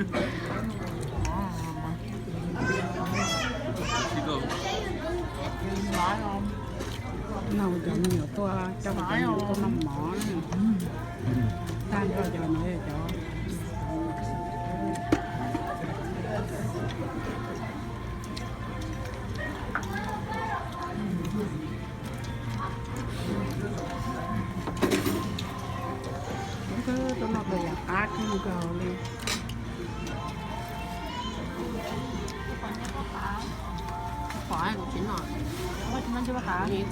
Nug cov me nyuam tuaj, coj cov me nyuam tuaj noj mov. Tag nrho cov no yog cov Tuaj noj tas yam qab kawg nkaus li. Pom kuv tsis noj, ib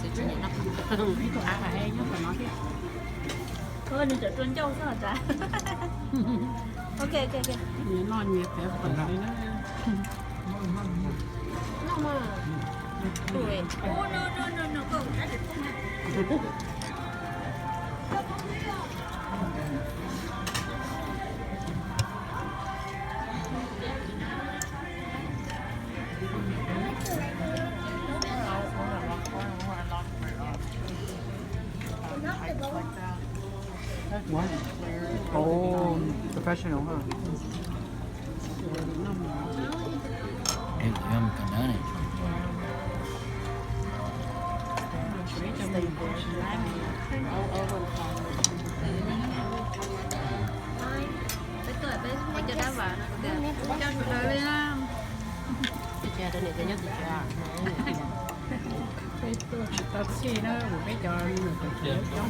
tug av nyob tom no thiab. Nws tseem rua ncauj xwb os. Ok, ok, ok. Nyias noj nyias pev peem li na. What? Oh, professional, huh? It yum ka dane. Peb tuaj peb ua cov dab vam no tias coj sawv daws li na. Peb tuaj tsis tau txhij na, peb cov me nyuam coob, cov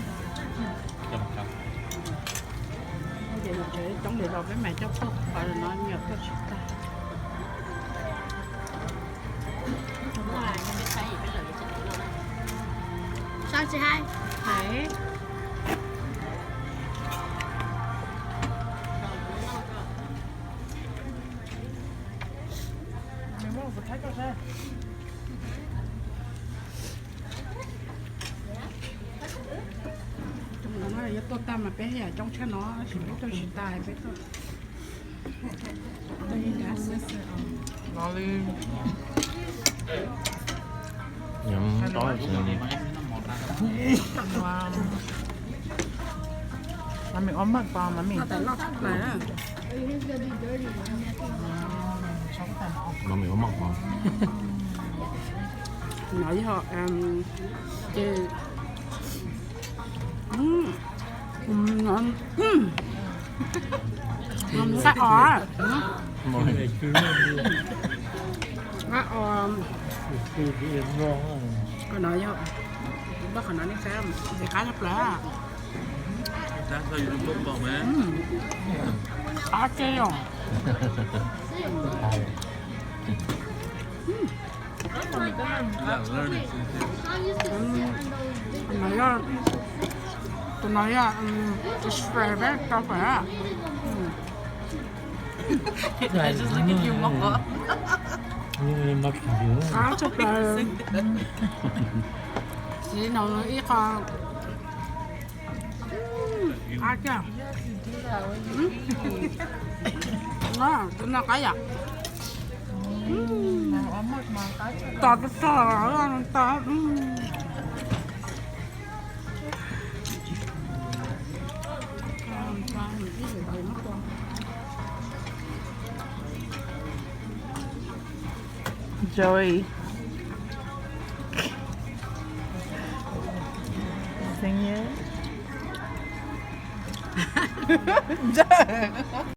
coob li los peb mam coj tuaj, qhov no me nyuam tuaj tsis tau. Sab tsis hais. Hais. Cov no yuav tuaj tag mas peb yam coob tshaj no, tab sis peb tuaj tsis tag peb tuaj. No li. Nyob tau. Mami, ua maj pas mami. Mami, ua maj pas. No yog ces Nqaij os. Nqaij os. Qhov no yog, qhov no nej saib, ntxim qab tshaj plaws. Qab tshaj os. Tus no yog, tus no yog fresh peb rau pem. Qab tshaj plaws. Txiv no ib qho. Qab tiag. Tus no qab yom. Tos tos tos. Joey. Xeeb Yaj.